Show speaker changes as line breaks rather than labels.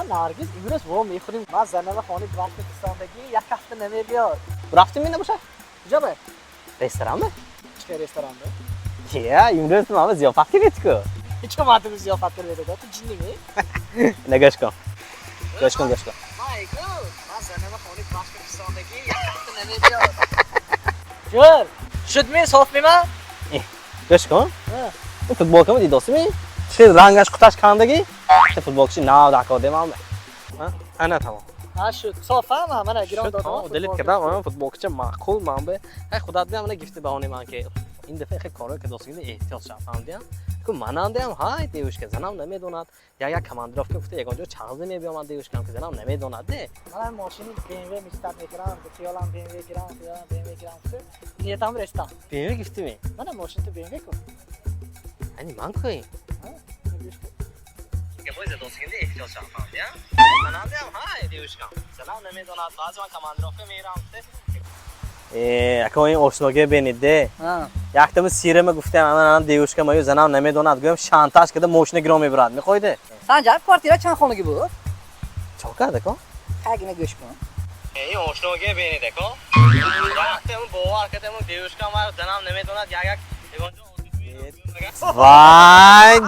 Ман Наргиз имрӯз во мехӯрем. Ман занама хони Башқуртистондагӣ як ҳафта намебиёд.
Рафтем набошад?
Куҷо ба?
Ресторан ба?
Чӣ ресторанда?
Я, имрӯз ман зиёфат кардед ку.
Ҳеҷ мардум зиёфат кардед, ту ҷиннӣ?
На, гӯш кун. Гӯш кун, гӯш кун.
Ман занама хони Башқуртистондагӣ як ҳафта намебиёд. Ҷӯр, шудми, софми ман?
Гӯш кун. Ин футболкамо дидосими? Чӣ рангаш қуташ кандагӣ? Футболкаши нав дако демам. Ана тамом.
Ҳа, шуд. Софа ман, мана гиром додам.
Удалить кардам, футболкача маъқул ман бе. Ҳай, худат биям, мана гифти баҳони ман ки ин дафъа хеле корҳое ки досигида эҳтиёт шав, фаҳмидиам? Ку манандеам, ҳай, девушка, занам намедонад. Як як командировка гуфта ягон ҷо чағзӣ мебиёмад девушкам, ки занам намедонад, де.
Ман мошини BMW мечтать мекунам, хиёлам BMW гирам, хиёлам BMW гирам. Ниятам рестам.
BMW гифтими?
Мана мошини ту BMW ку.
Ани ман кӯем. Гапои задосигинда эҳтиёт шав, фаҳмидиам? Манандеам, ҳай, девушкам. Занам намедонад, баъзе ман командировка мерам. Э, ако ин ошногия бенид, де. Яктами сирама гуфтам, ана девушка маю, занам намедонад, гӯям, шантаж карда мошина гиром мебарад. Мехоҳиде?
Санҷар, квартира чанд хонагӣ буд?
Чо кард, ако?
Ҳагина гӯш кун.
Ин ошногия бенид, ако. Яктами бовар кардам, девушка маю, занам намедонад, як як вай.